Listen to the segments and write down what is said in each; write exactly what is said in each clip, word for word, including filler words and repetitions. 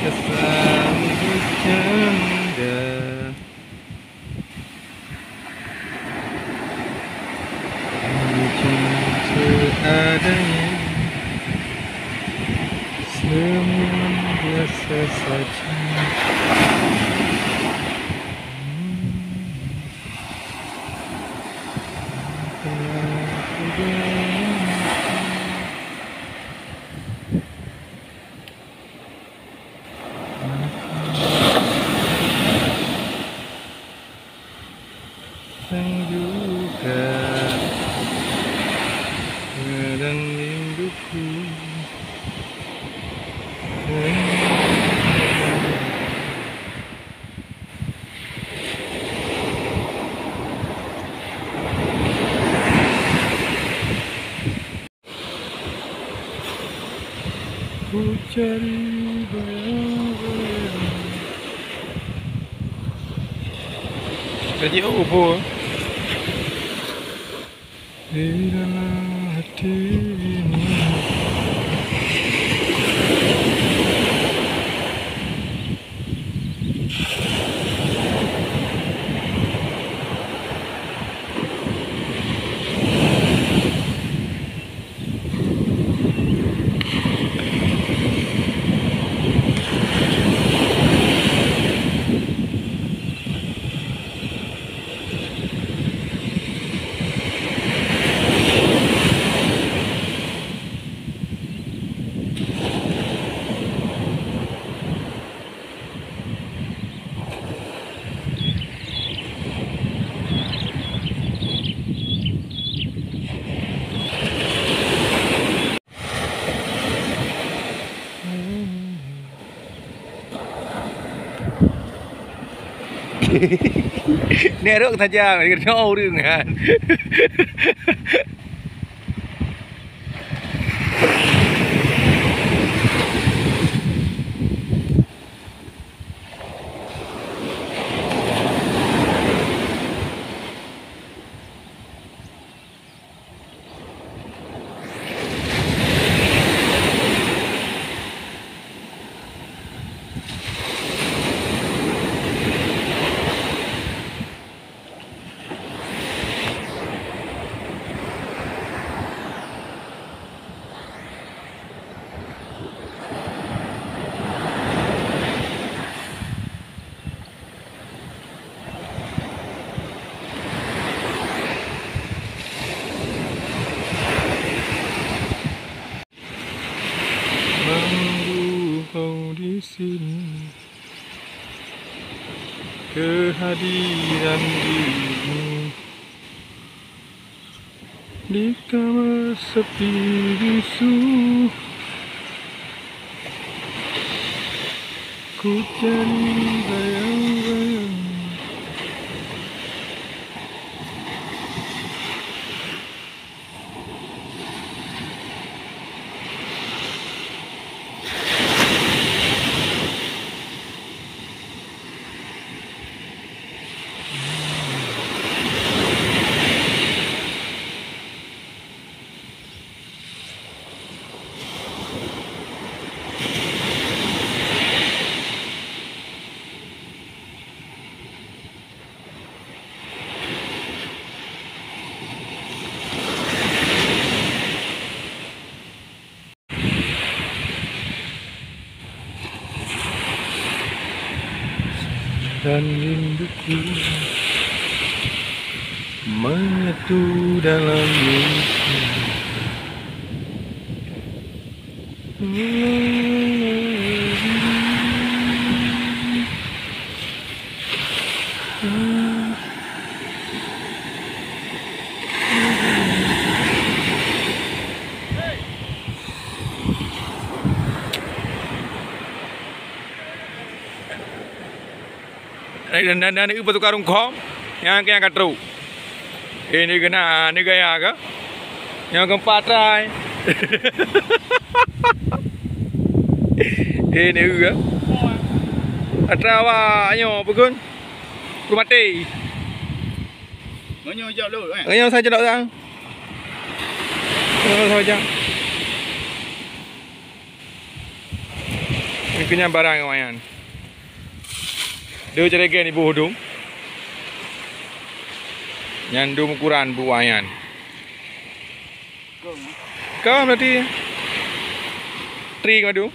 Selalu bercanda. Macam seadanya. Semua biasa saja. Sang juga kadang rinduku. Ku cari bayang-bayang. Jadi, oh, apa? Di dalam hati ini. Neurok saja, kena ureueng kan. Menunggu kau di sini, kehadiran dirimu di kamar sepi bisu. Ku cari bayang-bayang. Dan rinduku menyatu dalam mimpi. Dan, dan, dan, dan, pasukan rungkong nyang, nyang ka trok. Ini kena, ni gaya ke? Nyang keempat trai. Ini ke? Atra awak nyoe apa kun? Ku mati. Nyoe jawab dulu, eh. Nyoe saya jawab dah. Nyoe saya jawab. Ini Nyan barang awaknyan. Deuh ceregan ibu hudung. Nyan dum ukuran bu awaknyan. Ka berarti. Tri madu.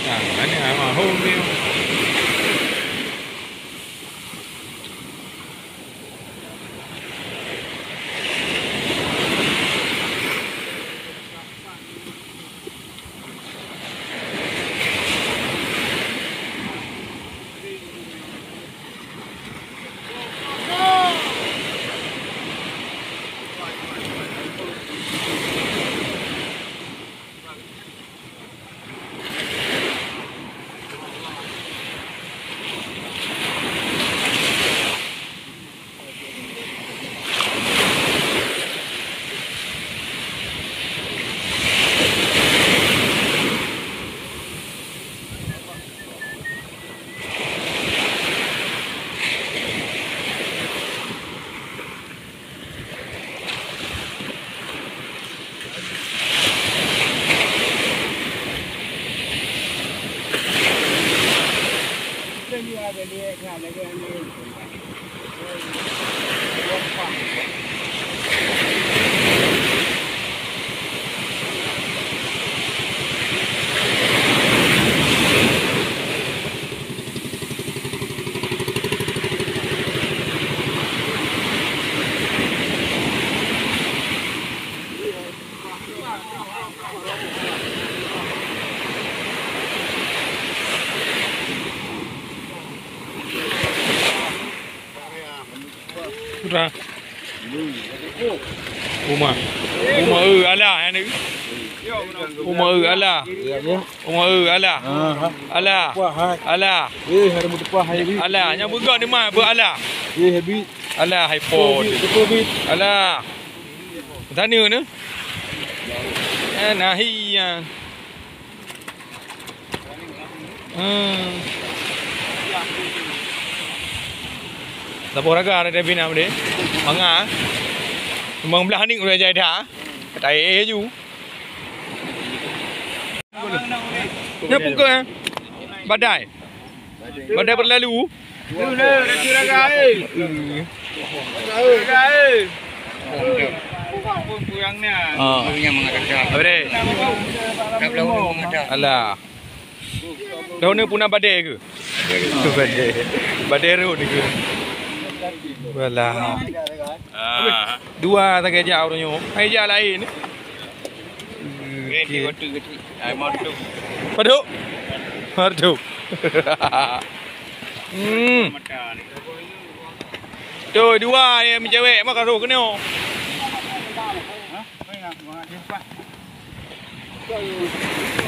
Nah, ini sama home ni. Sudah. Uma. Uma, eh, alah, eh, ni. Uma, eh, alah. Uma, eh, alah. Alah. Alah. Eh, hari meuteupah, hai, Bi. Alah, nyang beugok ni mah, beu alah. Eh, hai, Bi. Alah, hai, pon. Betul, Bi. Alah. Tanya ni. Eh, nahi, ya. Hmm. Saboh raga ada bina deh. Manga. Memang belah ni udah jadi dah. Kata eh ju. Nya pukul, eh. Badai. Badai berlalu. Raga, eh. Raga, eh. Pun kurang ni. Ah. Apa dia? Alah. Daun ni punah badai ke? Badai. Badai rot ke? Walah. Ah. Dua sagai jak urang nyoe. Hai jak lain. Okey. Paduk. Paduk. Hmm. Tu dua yang mencewek mah karo kena.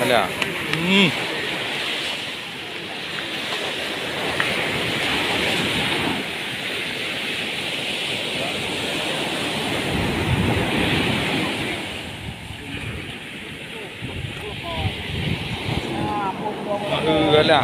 Ada. Hmm. Alah.